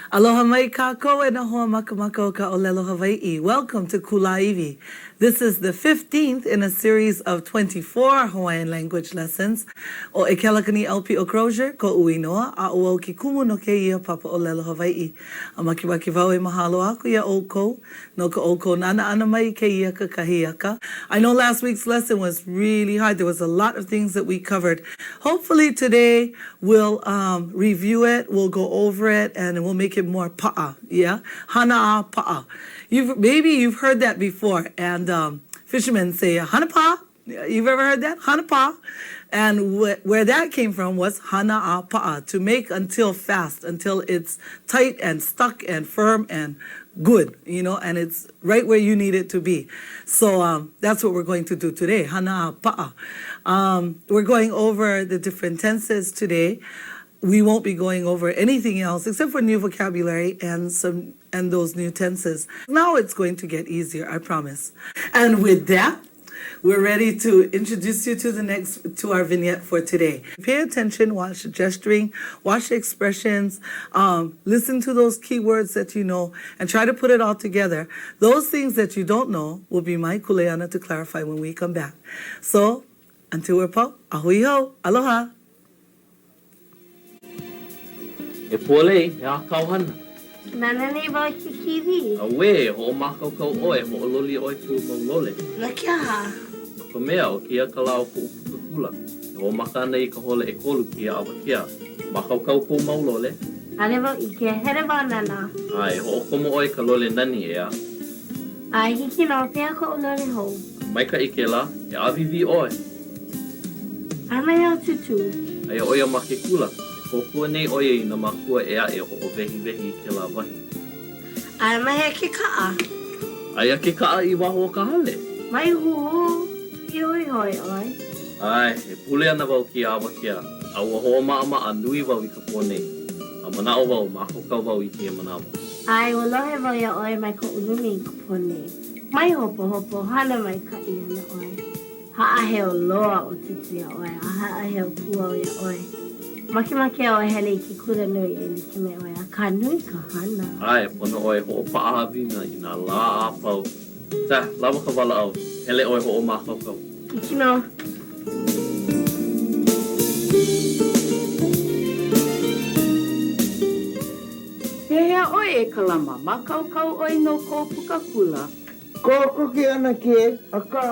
Aloha mai kākou e nā hoa makamaka o ka ʻōlelo Hawaiʻi. Welcome to Kulāiwi. This is the 15th in a series of 24 Hawaiian language lessons. ʻO ʻEkelakani ʻAupiʻo Crozier koʻu inoa, a ʻo au ke kumu no kēia papa ʻōlelo Hawaiʻi. A makemake wau e mahalo aku iā ʻoukou no ko ʻoukou nānā ʻana mai i kēia kakahiaka. I know last week's lesson was really hard. There was a lot of things that we covered. Hopefully today we'll um, review it, we'll go over it, and we'll make it more pa'a, yeah? Hana a pa'a. You've, maybe you've heard that before, and um, fishermen say, hana pa. You've ever heard that? Hana pa. And wh where that came from was hana a pa'a, to make until fast, until it's tight and stuck and firm and good, you know, and it's right where you need it to be. So um, that's what we're going to do today, hana a pa'a. Um, we're going over the different tenses today. We won't be going over anything else except for new vocabulary and some and those new tenses. Now it's going to get easier, I promise. And with that, we're ready to introduce you to the next to our vignette for today. Pay attention, watch the gesturing, watch the expressions, um, listen to those keywords that you know, and try to put it all together. Those things that you don't know will be my kuleana to clarify when we come back. So, until we're pau, a hui hou, aloha! E Pualei, he aha kāu hana? Nānā nei wau i ke kīwī. Auē, e hoʻomākaukau ʻoe, e hoʻololi ʻoe kou mau lole. No ke aha? No ka mea, ʻo kēia ka lā o koʻu puka kula. E hoʻomaka ana i ka hola ʻekolu kēia awakea. Mākaukau kou mau lole? ʻAʻole wau ʻike, hele wau a nānā. ʻAe, e hoʻokomo ʻoe i ka lole nani, ʻeā? ʻAe, hiki nō, pehea koʻu lole hou? Maikaʻi kēlā, e ʻāwīwī ʻoe. Aia ma hea ʻo Tūtū? Aia ʻo ia ma ke kula. E kōkua nei ʻo ia i nā mākua ʻē aʻe e hoʻowehiwehi i kēlā wahi. Aia ma hea ke kaʻa? Aia ke kaʻa i waho o ka hale. Mai huhū, pīhoihoi ʻoe. ʻAe, e pule ana wau kēia awakea, a ua hoʻomaʻamaʻa nui wau i ka pō nei. A manaʻo wau, mākaukau wau i kēia manawa. ʻAe, ua lohe wau iā ʻoe mai koʻu lumi i ka pō nei. Mai hopohopo, hana maikaʻi ana ʻoe. Haʻaheo loa ʻo Tūtū iā ʻoe a haʻaheo pū au iā ʻoe. Makemake au e hele i ke kula nui e like me ʻoe, akā nui ka hana. ʻAe, pono ʻoe e hoʻopaʻa haʻawina i nā lā a pau. Tsā, lawa ka walaʻau. Hele ʻoe hoʻomākaukau. Hiki nō. Pehea ʻoe e Kalama, mākaukau ʻoe no kou puka kula? Kokoke ʻAnakē, akā,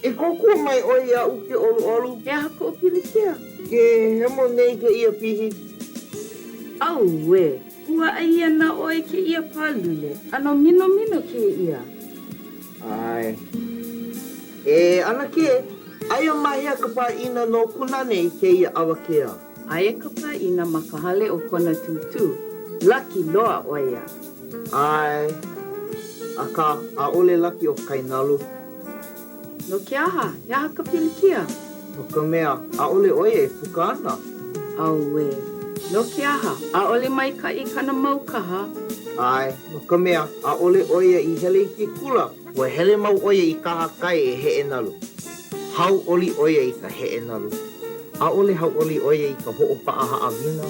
e kōkua mai ʻoe iaʻu ke ʻoluʻolu. He aha kuʻu pilikia? Ke hemo nei kēia pihi. Auē! Ua ʻai ana ʻoe kēia pālule, ʻano minomino kēia. ʻAe. E ʻAnakē, aia ma hea ka pāʻina no Kunane i kēia awakea? Aia ka pāʻina ma ka hale o kona tūtū. Laki loa ʻo ia. ʻAe, akā, ʻaʻole laki ʻo Kainalu. No ke aha? He aha ka pilikia? No ka mea, ʻaʻole ʻo ia e puka ana. Auē. No ke aha? ʻAʻole maikaʻi kana mau kaha? ʻAe, no ka mea, ʻaʻole ʻo ia i hele i ke kula. Ua hele mau ʻo ia i kahakai e heʻe nalu. Hauʻoli ʻo ia i ka heʻe nalu. ʻAʻole hauʻoli ʻo ia i ka hoʻopaʻa haʻawina.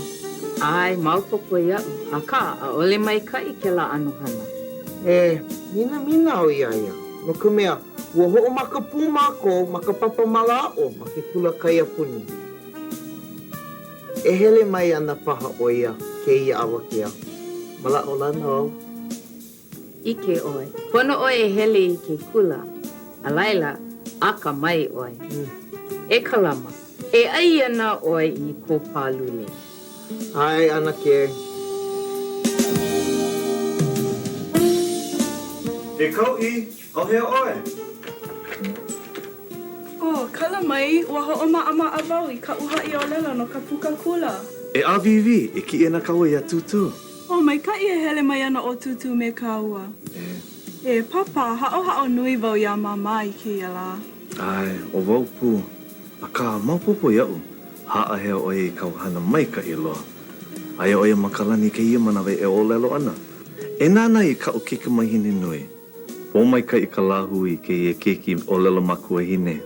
ʻAe, maopopo iaʻu, akā, ʻaʻole maikaʻi kēlā ʻano hana. E minamina au iā ia, no ka mea, ua hoʻomaka pū mākou ma ka papa mālaaʻo ma ke kula kaiapuni. E hele mai ana paha ʻo ia kēia awakea. Manaʻolana au. ʻIke ʻoe, pono ʻoe e hele i ke kula, a laila, akamai ʻoe. E Kalama, e ʻai ana ʻoe i kou pālule. ʻAe, ʻAnakē. E Kauʻi, ʻauhea ʻoe? Oh, kala mai, ua hoʻomaʻamaʻa wau i kaʻu haʻiʻōlelo no ka puka kula. E ʻāwīwī, e kiʻi ana kāua iā Tūtū. Oh, maikaʻi e hele mai ana ʻo Tūtū me kāua. E. E, Pāpā, haʻohaʻo nui wau iā Māmā i kēia lā. ʻAe, ʻo wau pū. Akā, maopopo iaʻu, haʻaheo ʻo ia i kāu hana maikaʻi loa. Aia ʻo ia ma ka lani i kēia manawa e ʻōlelo ana, E nānā i kaʻu kaikamahine nui. Pōmaikaʻi ka lāhui i kēia keiki ʻōlelo makuahine.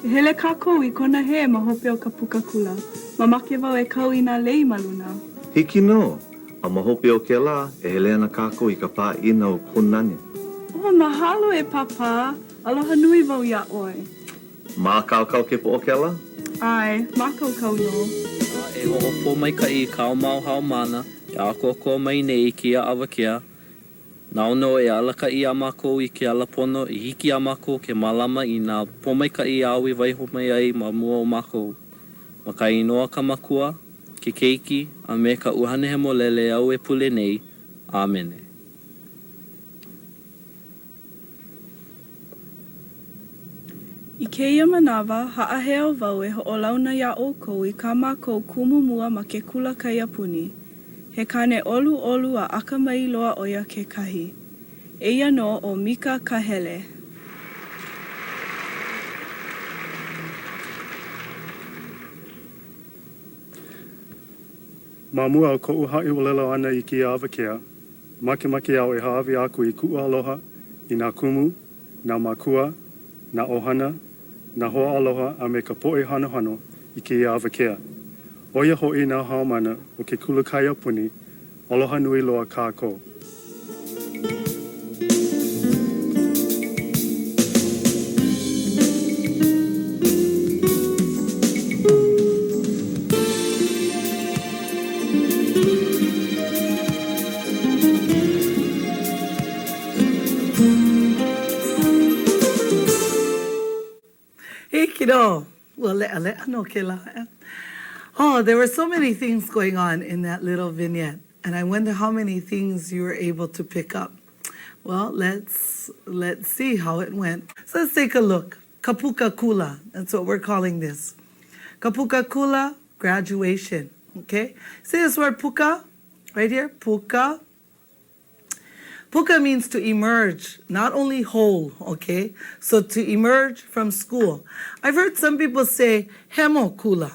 E hele kākou i kona hē ma hope o ka puka kula. Mamake wau e kau i nā lei ma luna. Hiki nō. A ma hope o kēlā, e hele ana kākou i ka pāʻina ʻo Kōnane. Oh, mahalo e Pāpā. Aloha nui wau iā ʻoe. Mākaukau ke poʻokela? ʻAe, mākaukau nō. A e hoʻopōmaikaʻi i kāu mau haumāna e ʻākoakoa mai nei i kēia awakea, Nāu nō e alakaʻi iā mākou i ke ala pono i hiki iā mākou ke mālama i nā pōmaikaʻi āu i waiho mai ai ma mua o mākou. Ma ka inoa ka Makua, ke Keiki, a me ka ʻUhane Hemolele au e pule nei. ʻĀmene. I kēia manawa, haʻaheo wau e hoʻolauna iā ʻoukou i kā mākou kumu mua ma ke kula kaiapuni. He kāne ʻoluʻolu a akamai loa ʻo ia kekahi. Eia nō ʻo Mika Kahele. Ma mua o koʻu haʻiʻōlelo ʻana i kēia awakea, makemake au e hāʻawi aku i kuʻu aloha i nā kumu, nā mākua, nā ʻohana, nā hoaaloha a me ka poʻe hanohano i kēia awakea. ʻO ia hoʻi nā haumāna o ke kula kaiapuni, aloha nui loa kākou. Hiki nō! Ua leʻaleʻa nō kēlā. Oh, there were so many things going on in that little vignette, and I wonder how many things you were able to pick up. Well, let's, let's see how it went. So let's take a look. Kapuka Kula, that's what we're calling this. Kapuka Kula, graduation, okay? See this word puka right here? Puka. Puka means to emerge, not only whole, okay? So to emerge from school. I've heard some people say hemo kula,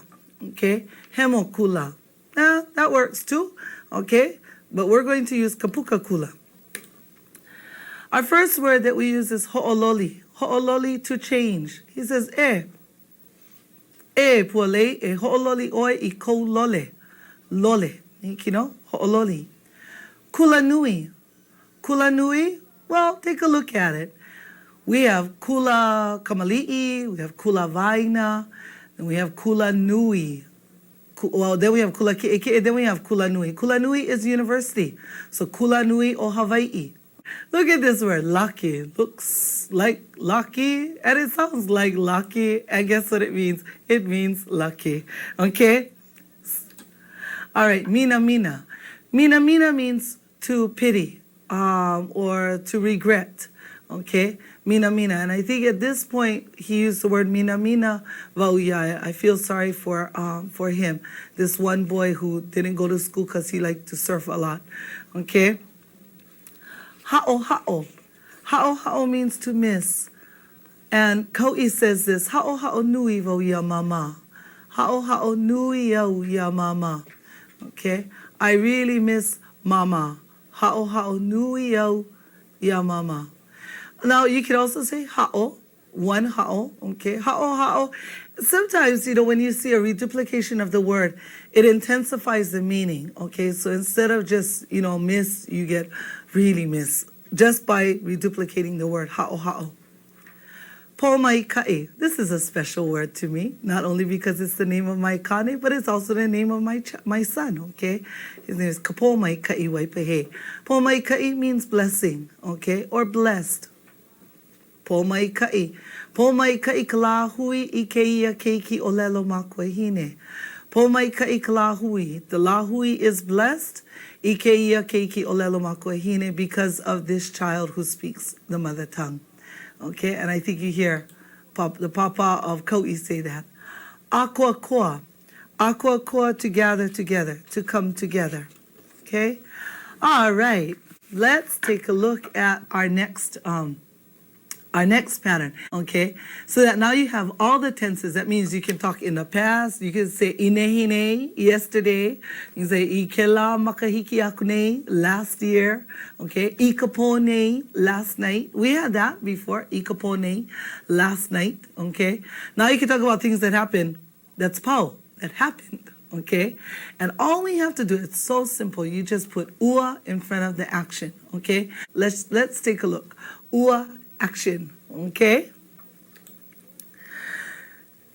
okay? Hemo kula. Yeah, that works too, okay? But we're going to use kapuka kula. Our first word that we use is ho'ololi. Ho'ololi to change. He says, eh, E, Pualei, e hoʻololi ʻoe i kou lole. Lole. Hiki nō? Hoʻololi. Kulanui. Kulanui? Well, take a look at it. We have kula kamaliʻi, we have kula waena, then we have kula nui. Well, then we have kula kiʻekiʻe, then we have kula nui. Kula nui is university. So kula nui o Hawaiʻi. Look at this word, laki. Looks like lucky, and it sounds like lucky, and guess what it means? It means lucky. Okay? All right, mina mina. Mina mina means to pity um, or to regret. Okay? Mina mina. And I think at this point he used the word mina mina vauya. I feel sorry for um, for him. This one boy who didn't go to school because he liked to surf a lot. Okay? Haʻohaʻo. Haʻohaʻo means to miss. And Kauʻi says this, Haʻohaʻo nui wau iā Māmā. Haʻohaʻo nui au iā Māmā. Okay? I really miss Māmā. Haʻohaʻo nui au iā Māmā. Now, you can also say haʻo, one haʻo, okay? Haʻo, haʻo. Sometimes, you know, when you see a reduplication of the word, it intensifies the meaning, okay? So instead of just, you know, miss, you get really miss just by reduplicating the word haʻo, haʻo. Pōmaikaʻi. This is a special word to me, not only because it's the name of my kane, but it's also the name of my my son, okay? His name is Kapōmaikaʻi Waipahe. Pōmaikaʻi means blessing, okay? Or blessed. Pōmaikaʻi. Pōmaikaʻi ka lāhui i kēia keiki ʻōlelo makuahine. Pōmaikaʻi ka lāhui. The lāhui is blessed i kēia keiki ʻōlelo makuahine because of this child who speaks the mother tongue. Okay, and I think you hear pop, the papa of Kauʻi say that. ʻĀkoakoa. ʻĀkoakoa to gather together, to come together. Okay? All right. Let's take a look at our next um, our next pattern, okay? So that now you have all the tenses. That means you can talk in the past. You can say i nehinei, yesterday. You can say i kēlā makahiki aku nei, last year. Okay? I ka pō nei, last night. We had that before, i ka pō nei, last night. Okay? Now you can talk about things that happened that's pau, that happened. Okay? And all we have to do, it's so simple. You just put ua in front of the action. Okay? Let's let's take a look. Ua action. Okay?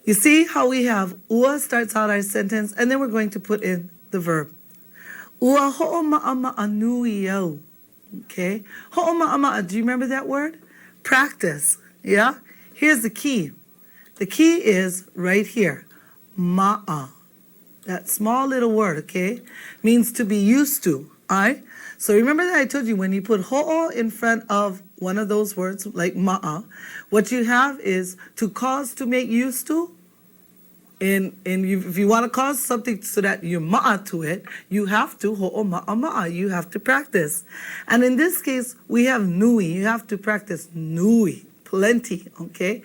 You see how we have ua starts out our sentence and then we're going to put in the verb. Ua hoʻomaʻamaʻa nui au. Okay? Hoʻomaʻamaʻa, do you remember that word? Practice. Yeah? Here's the key. The key is right here. Ma'a. That small little word, okay, means to be used to. All right? So remember that I told you when you put ho'o in front of one of those words, like ma'a, what you have is to cause to make used to. And, and you, if you want to cause something so that you're ma'a to it, you have to ho'o ma'a ma'a. You have to practice. And in this case, we have nui. You have to practice nui, plenty, okay?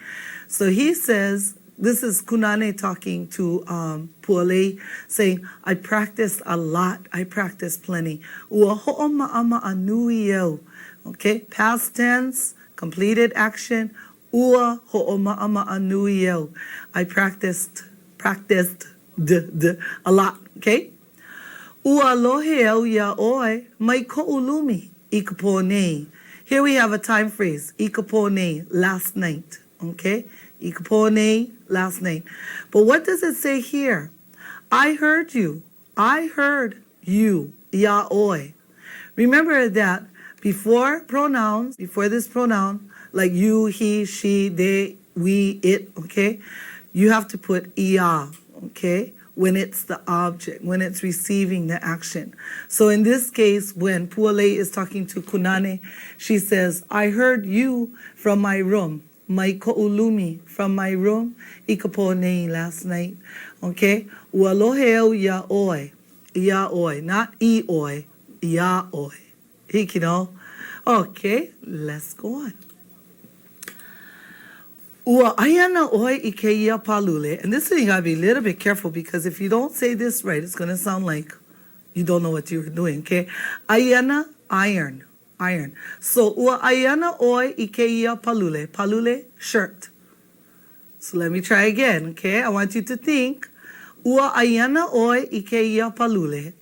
So he says, this is Kunane talking to um, Pualei, saying, I practiced a lot. I practiced plenty. Ua ho'oma'ama'a nui au. Okay, past tense, completed action. Ua ho'oma'ama'a nui au. I practiced, practiced, d, d, a lot. Okay? Ua lohe au iā ʻoe mai koʻu lumi i ka pō nei. Here we have a time phrase, i ka pō nei, last night. Okay? I ka pō nei, last night. But what does it say here? I heard you. I heard you, iā ʻoe. Remember that before pronouns, before this pronoun, like you, he, she, they, we, it, okay? You have to put iā, okay? When it's the object, when it's receiving the action. So in this case, when Pualei is talking to Kunane, she says, I heard you from my room, mai koʻu lumi, from my room, i ka pō nei, last night. Okay? Ua lohe au iā ʻoe, iā ʻoe, not i ʻoe, iā ʻoe. Hiki nō? Okay, let's go on. Ua ʻaiana ʻoe i kēia pālule, and this one you gotta be a little bit careful because if you don't say this right, it's gonna sound like you don't know what you're doing, okay? ʻAiana, iron, iron. So, ua ʻaiana ʻoe i kēia pālule, pālule, shirt. So let me try again, okay? I want you to think, ua ʻaiana ʻoe i kēia pālule.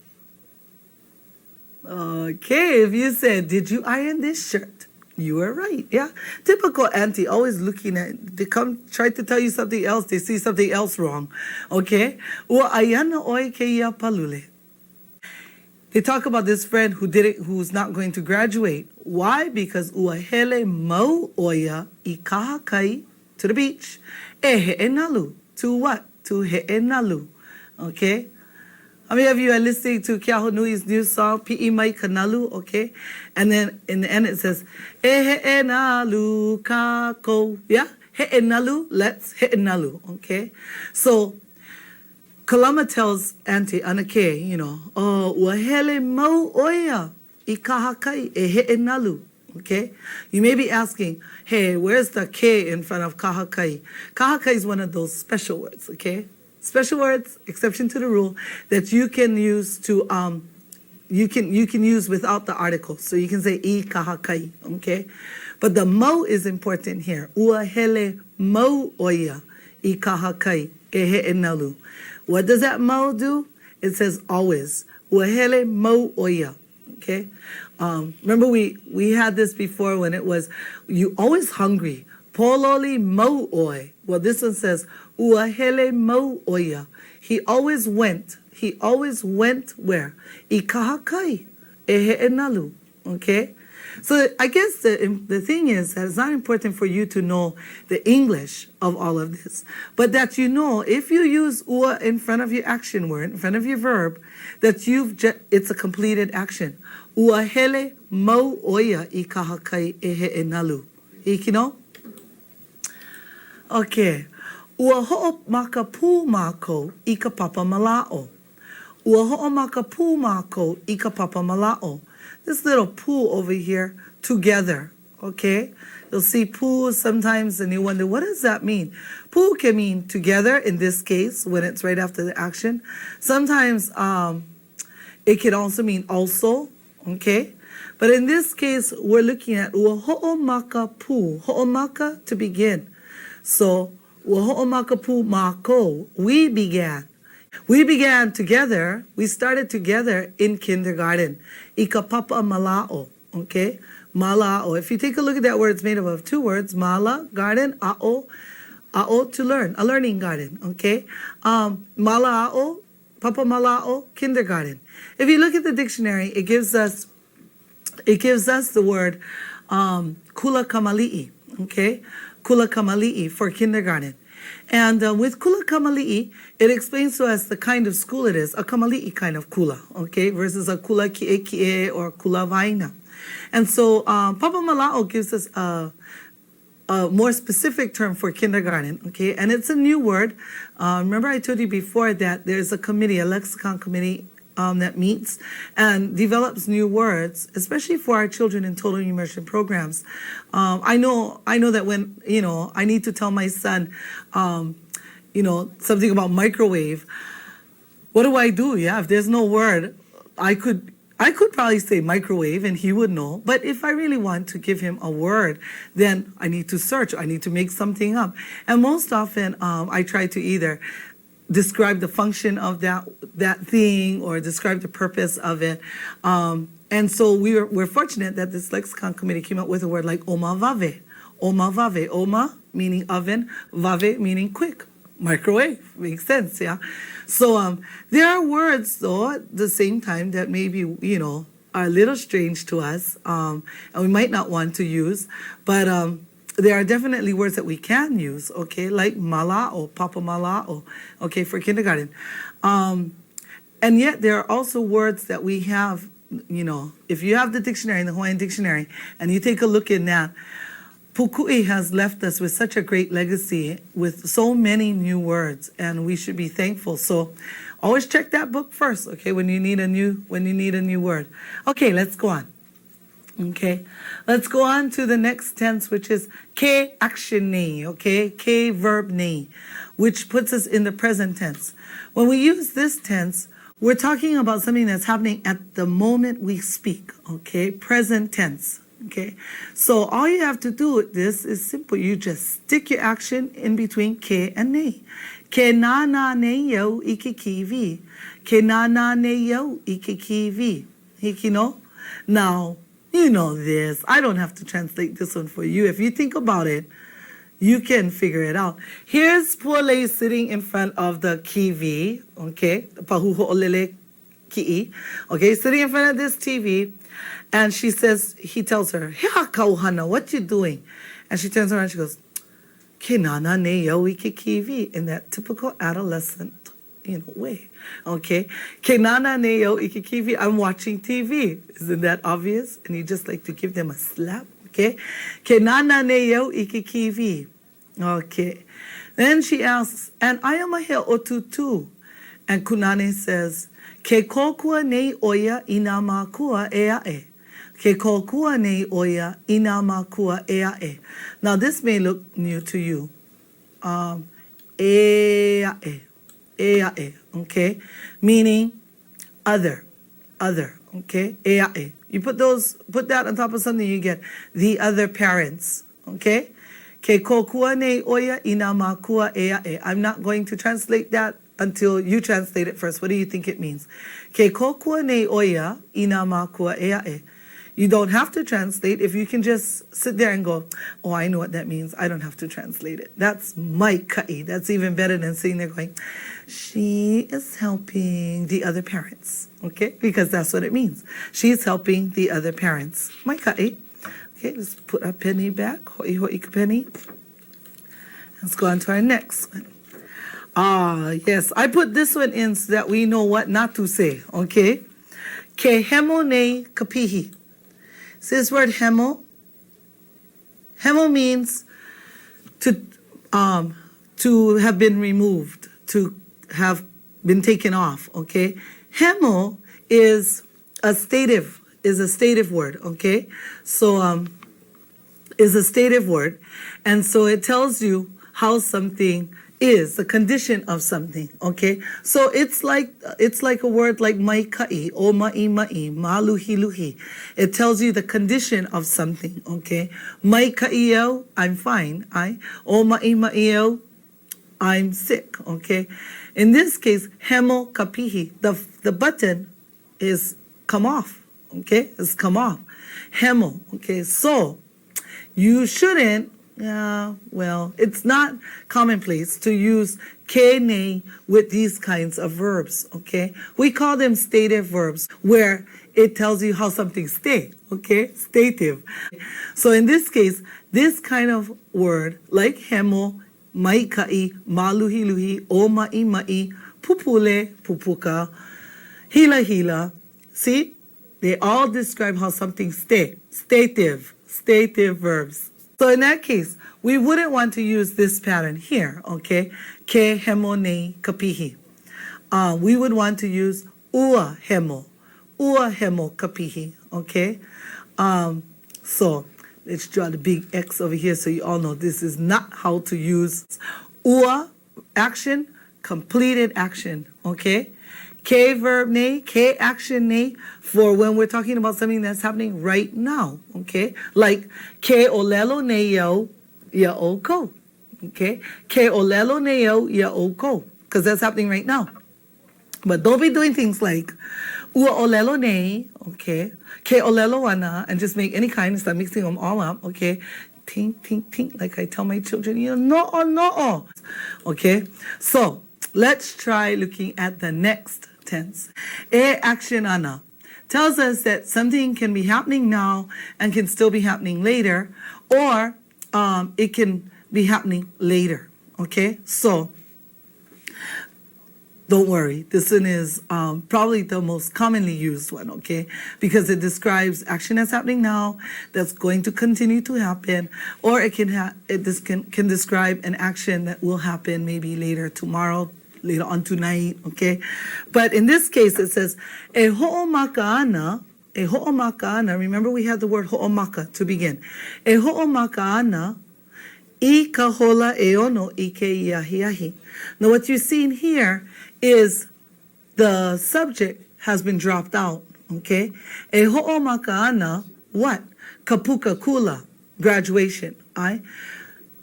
Okay, if you said, did you iron this shirt? You were right, yeah. Typical auntie, always looking at, they come try to tell you something else, they see something else wrong. Okay? Ua ʻaiana ʻoe i kēia pālule. They talk about this friend who didn't, who's not going to graduate. Why? Because ua hele mau ʻo ia i kahakai, to the beach, e heʻe nalu. To what? To heʻe nalu. Okay? How many of you are listening to Keahonui's new song, Pi'i Mai Ka Nalu, okay? And then in the end it says, E heʻe nalu kākou. Yeah? Heʻe nalu, let's heʻe nalu, okay? So, Kalama tells Auntie ʻAnakē, you know, oh, ua hele mau ʻo ia i kahakai e heʻe nalu, okay? You may be asking, hey, where's the ke in front of kahakai? Kahakai is one of those special words, okay? Special words, exception to the rule, that you can use to, um, you can, you can use without the article. So you can say i kahakai, okay? But the mau is important here. Ua hele mau ʻo ia i kahakai e heʻe nalu. What does that mau do? It says always. Ua hele mau ʻo ia. Okay? Um, remember we, we had this before when it was, you always hungry. Pōloli mau ʻoe. Well, this one says, ua hele mau ʻo ia. He always went. He always went where? I kahakai e heʻe nalu. Okay? So I guess the, the thing is that it's not important for you to know the English of all of this, but that you know if you use ua in front of your action word, in front of your verb, that you've ju- it's a completed action. Ua hele mau ʻo ia i kahakai e heʻe nalu. Hiki nō? Okay. Ua hoʻomaka pū mākou i ka papa malāʻo. Ua hoʻomaka pū mākou i ka papa malāʻo. This little pū over here, together, okay? You'll see pū sometimes and you wonder, what does that mean? Pū can mean together in this case when it's right after the action. Sometimes um, it can also mean also, okay? But in this case, we're looking at ua hoʻomaka pū, hoʻomaka to begin. So, ua hoʻomaka pū mākou, we began. We began together, we started together in kindergarten. I ka papa mala'o, okay? Mala'o. If you take a look at that word, it's made up of two words, mala, garden, a'o, a'o, to learn, a learning garden, okay? Um, mala'o, papa mala'o, kindergarten. If you look at the dictionary, it gives us it gives us the word um, kula kamali'i, okay? Kula kamali'i for kindergarten. And uh, with kula kamali'i, it explains to us the kind of school it is, a kamali'i kind of kula, okay, versus a kula ki'eki'e or kula waena. And so um, Papa Mala'o gives us a, a more specific term for kindergarten, okay? And it's a new word. Uh, remember I told you before that there's a committee, a lexicon committee um, that meets and develops new words, especially for our children in total immersion programs. Um, I know, I know that when, you know, I need to tell my son, um, you know, something about microwave, what do I do? Yeah, if there's no word, I could I could probably say microwave and he would know. But if I really want to give him a word, then I need to search. I need to make something up. And most often, um, I try to either describe the function of that that thing or describe the purpose of it. Um, and so we were, we're fortunate that this lexicon committee came up with a word like omavave. Omavave. Oma meaning oven, vave meaning quick microwave. Makes sense, yeah? So um, there are words, though, at the same time that maybe, you know, are a little strange to us um, and we might not want to use, but um, there are definitely words that we can use, okay, like mala'o, papa mala'o, okay, for kindergarten. Um, and yet there are also words that we have, you know, if you have the dictionary, the Hawaiian dictionary, and you take a look in that, Pukui has left us with such a great legacy with so many new words, and we should be thankful. So always check that book first, okay, when you need a new when you need a new word. Okay, let's go on. Okay, let's go on to the next tense, which is ke action nei, okay, ke verb nei, which puts us in the present tense. When we use this tense, we're talking about something that's happening at the moment we speak, okay, present tense. Okay, so all you have to do with this is simple. You just stick your action in between ke and nei. Ke nānā nei au i ke kīwī. Ke nānā nei au i ke kīwī. Hiki nō? Now, you know this. I don't have to translate this one for you. If you think about it, you can figure it out. Here's Pualei sitting in front of the kīwī, okay, the pahu ho'olele ki'i, okay, sitting in front of this TV, and she says, he tells her, He aha kau hana, what you doing? And she turns around and she goes, Ke nānā nei au i ke kīwī, in that typical adolescent, you know, way, okay? Ke nānā nei au i ke kīwī, I'm watching TV. Isn't that obvious? And you just like to give them a slap, okay? Ke nānā nei au i ke kīwī. Okay. Then she asks, And aia ma hea ʻo Tūtū? And Kunane says, Ke kōkua nei ʻo ia i nā mākua ʻē aʻe. Ke kōkua nei ʻo ia i nā mākua ʻē aʻe. Now this may look new to you. Um, ʻē aʻe, ʻē aʻe, okay? Meaning other, other, okay? ʻē aʻe. You put those, put that on top of something, you get the other parents, Okay? Ke kōkua nei ʻo ia i nā mākua ʻē aʻe. I'm not going to translate that until you translate it first. What do you think it means? Ke kōkua nei ʻo ia i nā mākua ʻē aʻe. You don't have to translate if you can just sit there and go, oh, I know what that means. I don't have to translate it. That's maikaʻi. That's even better than sitting there going, she is helping the other parents. Okay? Because that's what it means. She's helping the other parents. Maikaʻi. Okay, let's put our penny back. Hoʻi hoʻi ka penny. Let's go on to our next one. Ah, yes, I put this one in so that we know what not to say, okay? Ke hemo nei ka pihi. So this word hemo, hemo means to, um, to have been removed, to have been taken off, okay? Hemo is a stative, is a stative word, okay? So, um, is a stative word. And so it tells you how something is, the condition of something, okay? So it's like it's like a word like maika'i, o ma'i ma'i, maluhi luhi. It tells you the condition of something, okay? Maika'i au, I'm fine, I. O ma'i ma'i au, I'm sick, okay? In this case, hemo ka pihi. The, the button is come off, okay? It's come off. Hemo, okay? So, you shouldn't, yeah, well, it's not commonplace to use ke nei with these kinds of verbs, okay? We call them stative verbs, where it tells you how something stay, okay? Stative. So in this case, this kind of word, like hemo, maika'i, maluhiluhi, ōmaʻimaʻi, pupule, pupuka, hilahila, see? They all describe how something stay, stative, stative verbs. So in that case, we wouldn't want to use this pattern here, okay? Ke hemo nei ka pihi. Uh, we would want to use ua hemo, ua hemo ka pihi, okay? Um, so let's draw the big X over here so you all know this is not how to use ua action, completed action, okay? Ke verb nei, ke action nei, for when we're talking about something that's happening right now, okay? Like, ke olelo nei au ia ʻoukou, okay? Ke olelo nei au ia ʻoukou, because that's happening right now. But don't be doing things like, ua olelo nei, okay, ke olelo ana, and just make any kind and start mixing them all up, okay? Tink, tink, tink, like I tell my children, you know, no, no, okay? So, let's try looking at the next tense. E action ana tells us that something can be happening now and can still be happening later, or um, it can be happening later, okay? So, don't worry, this one is um, probably the most commonly used one, okay? Because it describes action that's happening now, that's going to continue to happen, or it can ha- it this can, can describe an action that will happen maybe later tomorrow, later on tonight, okay? But in this case, it says, e ho'omaka ana, e ho'omaka ana, remember we had the word ho'omaka to begin. E ho'omaka ana, I ka hola ʻeono i kēia ahiahi. Now what you're seeing here is the subject has been dropped out, okay? E hoʻomaka ana, what? Ka puka kula, graduation, ʻae?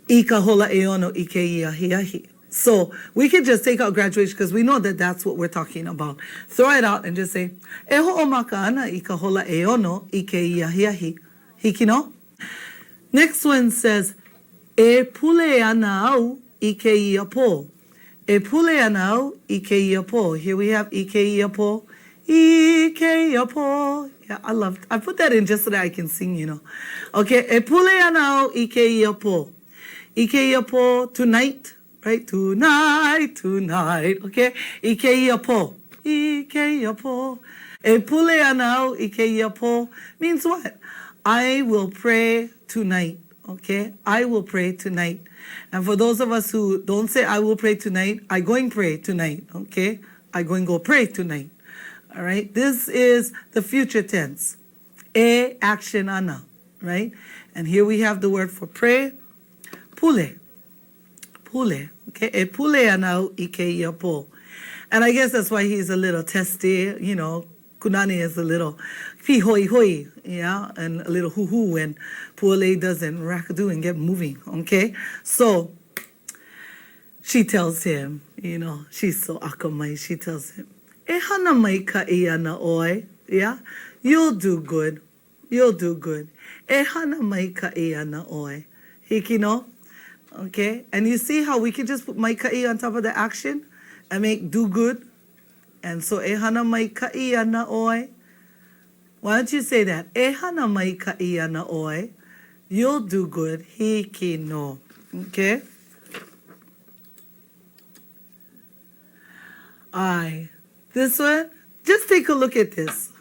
I ka hola ʻeono i kēia ahiahi. So, we could just take out graduation because we know that that's what we're talking about. Throw it out and just say, E hoʻomaka ana i ka hola ʻeono i kēia ahiahi. Hiki nō? Next one says, E pule ana au i kēia pō. E pule ana au i kēia pō. Here we have i kēia pō. I kēia pō. Yeah, I love, I put that in just so that I can sing, you know. Okay, e pule ana au i kēia pō. I kēia pō, tonight, right? Tonight, tonight, okay? I kēia pō. I kēia pō. E pule ana au i kēia pō means what? I will pray tonight, okay? I will pray tonight. And for those of us who don't say I will pray tonight, I going pray tonight, okay? I going go pray tonight. All right? This is the future tense. E action ana, right? And here we have the word for pray, pule. Pule, okay? E pule ana au i kēia pō. And I guess that's why he's a little testy, you know, Kunani is a little pīhoihoi, yeah, and a little huhū, and Pualei doesn't rackadoo and get moving, okay? So, she tells him, you know, she's so akamai, she tells him, E hana maikaʻi ana ʻoe, yeah, you'll do good. You'll do good. E hana maikaʻi ana ʻoe. Hiki nō? Okay? And you see how we can just put maikaʻi on top of the action and make do good? And so e hana maikaʻi ana ʻoe. Why don't you say that? E hana maikaʻi ana ʻoe. You'll do good. Hiki nō. Okay? ʻAe. This one, just take a look at this.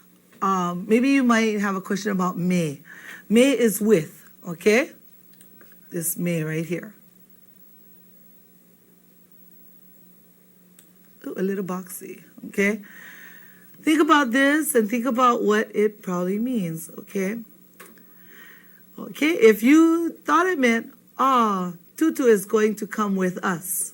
Um, maybe you might have a question about me. Me is with, okay? This me right here. Ooh, a little boxy, okay? Think about this and think about what it probably means, okay? Okay, if you thought it meant, ah, Tutu is going to come with us.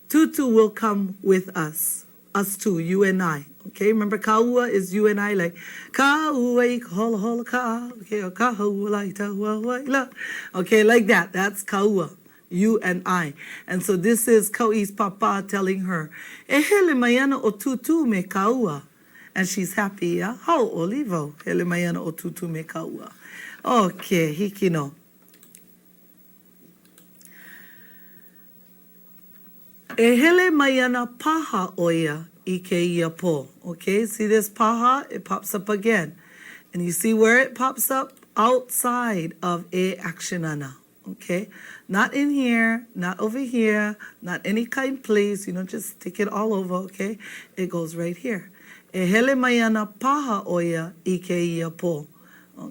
Tutu will come with us. Us two, you and I. Okay, remember kaua is you and I, like kaua i ka hola hola ka, okay, or ka hua la i ta hua hua i la. Okay, like that. That's kaua. You and I. And so this is Kau'i's papa telling her, E hele mai ana ʻo Tūtū me kāua. And she's happy, yeah? Hauʻoli wau, hele mai ana ʻo Tūtū me kāua. Okay, hiki nō. E hele mai ana paha ʻo ia i kēia pō. Okay, see this paha? It pops up again. And you see where it pops up? Outside of e action ana. Okay? Not in here, not over here, not any kind place. You don't just stick it all over, okay? It goes right here. E hele mai ana paha ʻo ia i kēia pō.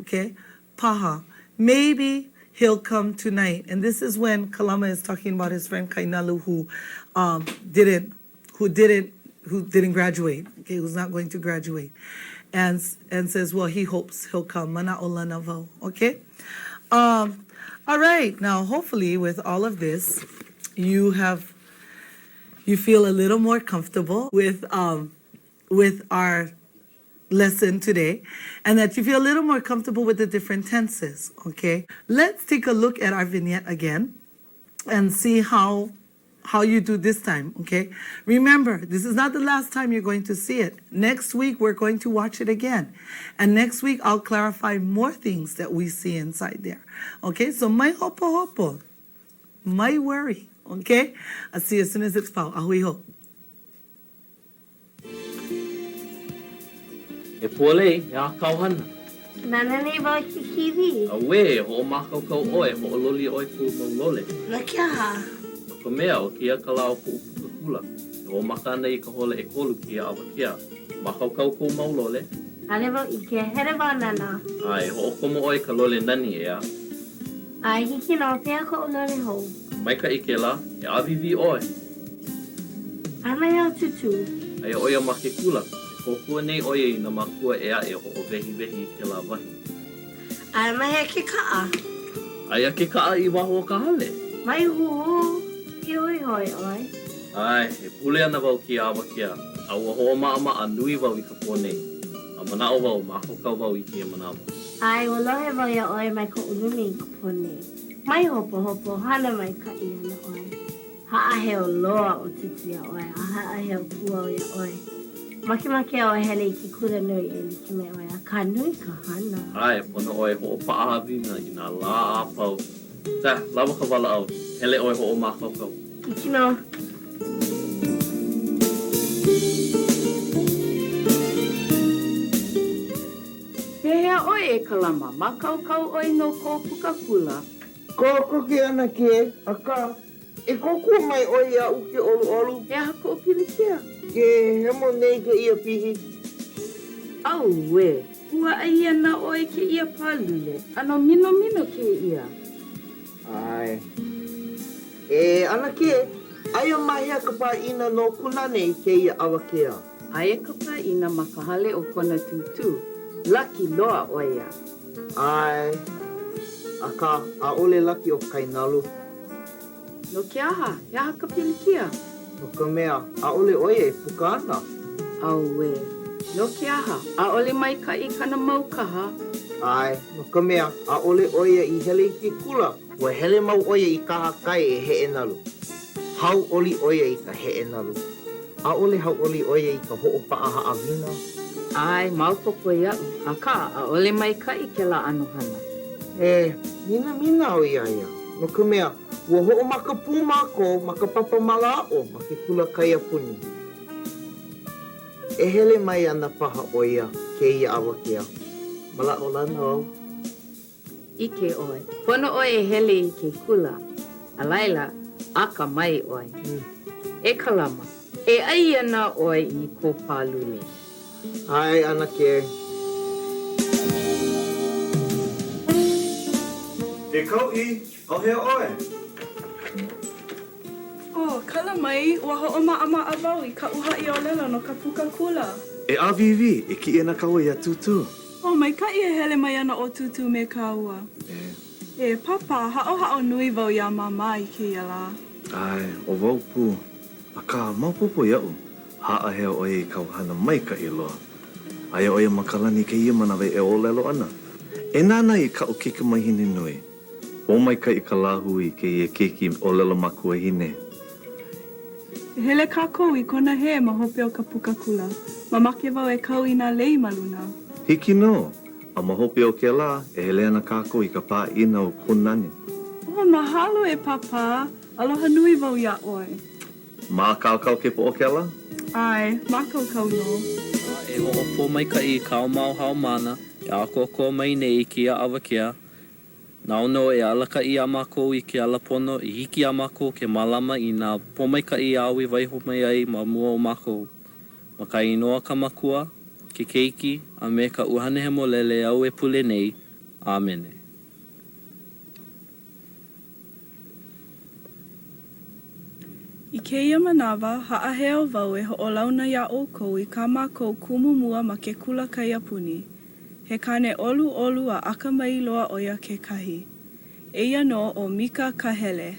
Okay? Paha. Maybe he'll come tonight. And this is when Kalama is talking about his friend Kainalu who um, didn't, who didn't, who didn't graduate, okay, who's not going to graduate. And, and says, well, he hopes he'll come. Mana'olana wau, okay? Um, all right, now hopefully with all of this, you have, you feel a little more comfortable with, um, with our lesson today and that you feel a little more comfortable with the different tenses, okay? Let's take a look at our vignette again and see how how you do this time, okay? Remember, this is not the last time you're going to see it. Next week, we're going to watch it again. And next week, I'll clarify more things that we see inside there. Okay, so mai hopohopo, mai worry, okay? I'll see you as soon as it's pau. A hui hou. E Pualei, he aha kāu hana? Nānā nei wau i ke kīwī. Auē, e hoʻomākaukau ʻoe, e hoʻololi ʻoe i kou mau lole. No ke aha? No ka mea, ʻo kēia ka lā o koʻu puka kula. E hoʻomaka ana i ka hola ʻekolu kēia awakea. Mākaukau kou mau lole? ʻAʻole wau ʻike, hele wau a nānā. ʻAe, hoʻokomo ʻoe i ka lole nani, ʻeā? ʻAe, hiki nō, pehea koʻu lole hou? Maikaʻi kēlā, e ʻāwīwī ʻoe. Aia ma hea ʻo Tūtū? Aia ʻo ia ma ke kula. E kōkua nei ʻo ia i nā mākua ʻē aʻe e hoʻowehiwehi i kēlā wahi. Aia ma hea ke kaʻa? Aia ke kaʻa i waho o ka hale. Mai huhū, pīhoihoi ʻoe. ʻAe, e pule ana wau kēia awakea, a ua hoʻomaʻamaʻa nui wau i ka pō nei. A manaʻo wau, mākaukau wau i kēia manawa. ʻAe, ua lohe wau iā ʻoe mai koʻu lumi i ka pō nei. Mai hopohopo, hana maikaʻi ana ʻoe. Haʻaheo loa ʻo Tūtū iā ʻoe, a haʻaheo pū au iā ʻoe. Makemake au e hele i ke kula nui e like me ʻoe, akā nui ka hana. ʻAe, pono ʻoe e hoʻopaʻa haʻawina i nā lā a pau. Tah, lawa ka walaʻau. Hele ʻoe hoʻomākaukau. Hiki nō. Pehea ʻoe e Kalama, mākaukau ʻoe no kou puka kula? Kokoke ʻanakē, akā, e kōkua mai ʻoe iaʻu ke ʻoluʻolu. He aha kou pilikia? Ke hemo nei kēia pihi. Auē, ua ʻai ana ʻoe i kēia pālule, ʻano minomino kēia. ʻAe. E ʻanakē, aia ma hea ka pāʻina no Kunāne i kēia awakea? Aia ka pāʻina ma ka hale o kona tūtū. Laki loa ʻo ia. ʻAe, akā, ʻaʻole laki ʻo Kainalu. No ke aha? He aha ka pilikia? No ka mea, ʻaʻole ʻo ia e puka ana. Auē. No ke aha? ʻAʻole maikaʻi kana mau kaha. ʻAe, no ka mea, ʻaʻole ʻo ia i hele i ke kula. Ua hele mau ʻo ia i kahakai e heʻe nalu. Hauʻoli ʻo ia i ka heʻe nalu. ʻAʻole hauʻoli ʻo ia i ka hoʻopaʻa haʻawina. ʻAe, maopopo iaʻu, akā, ʻaʻole maikaʻi kēlā ʻano hana. E minamina au iā ia, no ka mea, ua hoʻomaka pū mākou ma ka papa mālaaʻo ma ke kula kaiapuni. E hele mai ana paha ʻo ia kēia awakea. Manaʻolana au. ʻIke ʻoe, pono ʻoe e hele i ke kula, a laila, akamai ʻoe. E Kalama, e ʻai ana ʻoe i kou pālule. ʻAe, ʻanakē. E Kauʻi, ʻauhea ʻoe? Oh, kala mai, ua hoʻomaʻamaʻa wau i kaʻu haʻi ʻōlelo no ka puka kula. E ʻāwīwī, e kiʻi ana kāua iā Tūtū. Oh, maikaʻi e hele mai ana ʻo Tūtū me kāua. E. E, Pāpā, haʻohaʻo nui wau iā Māmā i kēia lā. ʻAe, ʻo wau pū. Akā, maopopo iaʻu, haʻaheo ʻo ia i kāu hana maikaʻi loa. Aia ʻo ia ma ka lani i kēia manawa e ʻōlelo ana, E nānā i kaʻu kaikamahine nui. Pōmaikaʻi ka lāhui i kēia keiki ʻōlelo makuahine. E hele kākou i kona hē ma hope o ka puka kula. Mamake wau e kau i nā lei ma luna. Hiki nō! A ma hope o kēlā, e hele ana kākou i ka pāʻina ʻo Kūnane. Oh, mahalo e Pāpā. Aloha nui wau iā ʻoe. Mākaukau ke poʻokela? ʻAe, mākaukau nō. A e hoʻopōmaikaʻi i kāu mau haumāna e ʻākoakoa mai nei i kēia awakea, nāu nō e alakaʻi iā mākou i ke ala pono i hiki iā mākou ke mālama i nā pōmaikaʻi āu i waiho mai ai ma mua o mākou. Ma ka inoa ka Makua, ke Keiki, a me ka ʻUhane Hemolele au e pule nei. ʻĀmene. I kēia manawa, haʻaheo wau e hoʻolauna iā ʻoukou i kā mākou kumu mua ma ke kula kaiapuni. He kāne ʻoluʻolu a akamai loa ʻo ia kekahi. Eia nō ʻo Mika Kahele.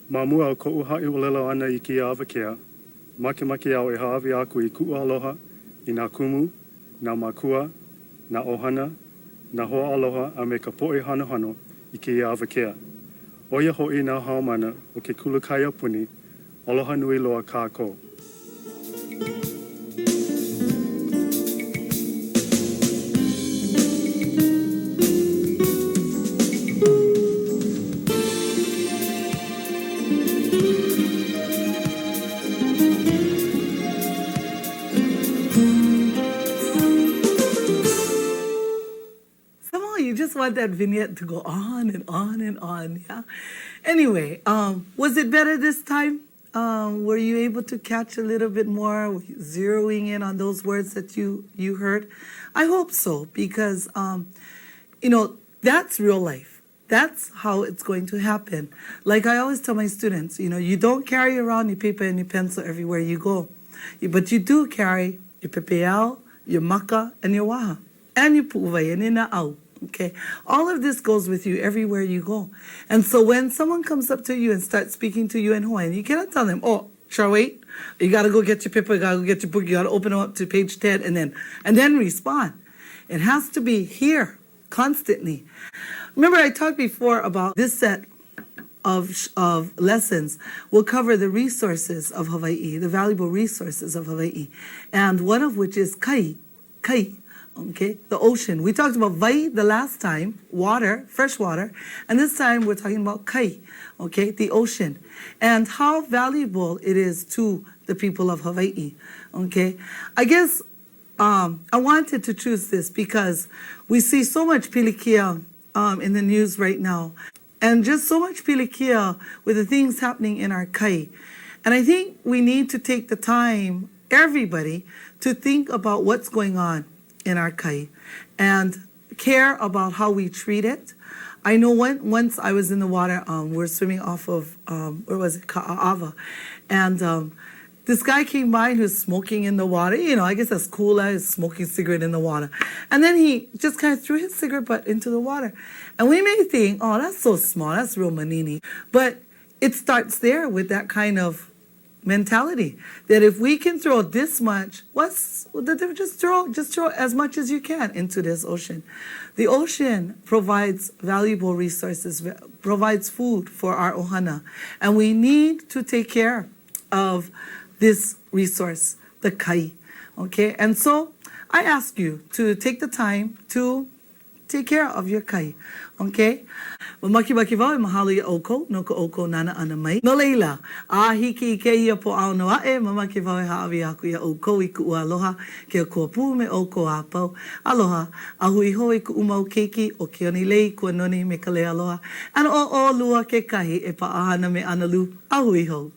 Ma mua o koʻu haʻi ʻōlelo ʻana i kēia awakea, makemake au e hāʻawi aku i kuʻu aloha i nā kumu, nā mākua, nā ʻohana, nā hoaaloha a me ka poʻe hanohano i kēia awakea. ʻO ia hoʻi nā haumāna o ke kula kaiapuni, aloha nui loa kākou. Somehow you just want that vignette to go on and on and on, yeah? Anyway, um, was it better this time? Um, were you able to catch a little bit more, zeroing in on those words that you, you heard? I hope so, because, um, you know, that's real life. That's how it's going to happen. Like I always tell my students, you know, you don't carry around your paper and your pencil everywhere you go, but you do carry your pepeiao, your maka, and your waha, and your pu'uwai, and your na'au. Okay? All of this goes with you everywhere you go. And so when someone comes up to you and starts speaking to you in Hawaiian, you cannot tell them, oh, sure, wait. You got to go get your paper, you got to go get your book, you got to open them up to page 10 and then and then respond. It has to be here constantly. Remember I talked before about this set of, of lessons will cover the resources of Hawaii, the valuable resources of Hawaii, and one of which is kai, kai, okay, the ocean. We talked about vai the last time, water, fresh water, and this time we're talking about kai, okay, the ocean, and how valuable it is to the people of Hawaii, okay. I guess um, I wanted to choose this because we see so much pilikia um, in the news right now, and just so much pilikia with the things happening in our kai. And I think we need to take the time, everybody, to think about what's going on in our kai and care about how we treat it. I know when, once I was in the water, um, we were swimming off of, um, where was it, Ka'a'awa, and um, this guy came by and he was smoking in the water. You know, I guess that's cool, uh, smoking cigarette in the water. And then he just kind of threw his cigarette butt into the water. And we may think, oh, that's so small, that's real manini. But it starts there with that kind of mentality that if we can throw this much, what's the difference? Just throw, just throw as much as you can into this ocean. The ocean provides valuable resources, provides food for our ohana, and we need to take care of this resource, the kai. Okay, and so I ask you to take the time to take care of your kai. Okay? Makemake wau e mahalo iā ʻoukou no ko ʻoukou nānā ʻana mai. No laila, a hiki i kēia Pōʻaono aʻe, mamake wau e hāʻawi aku iā ʻoukou i kuʻu aloha, ke Akua pū me ʻoukou a pau. Aloha, a hui hou i kuʻu mau keiki, ʻo Keonilei, Kuanoni me Kaleialoha, and ʻo ʻolua kekahi e paʻahana me ʻAnalū, a hui hou.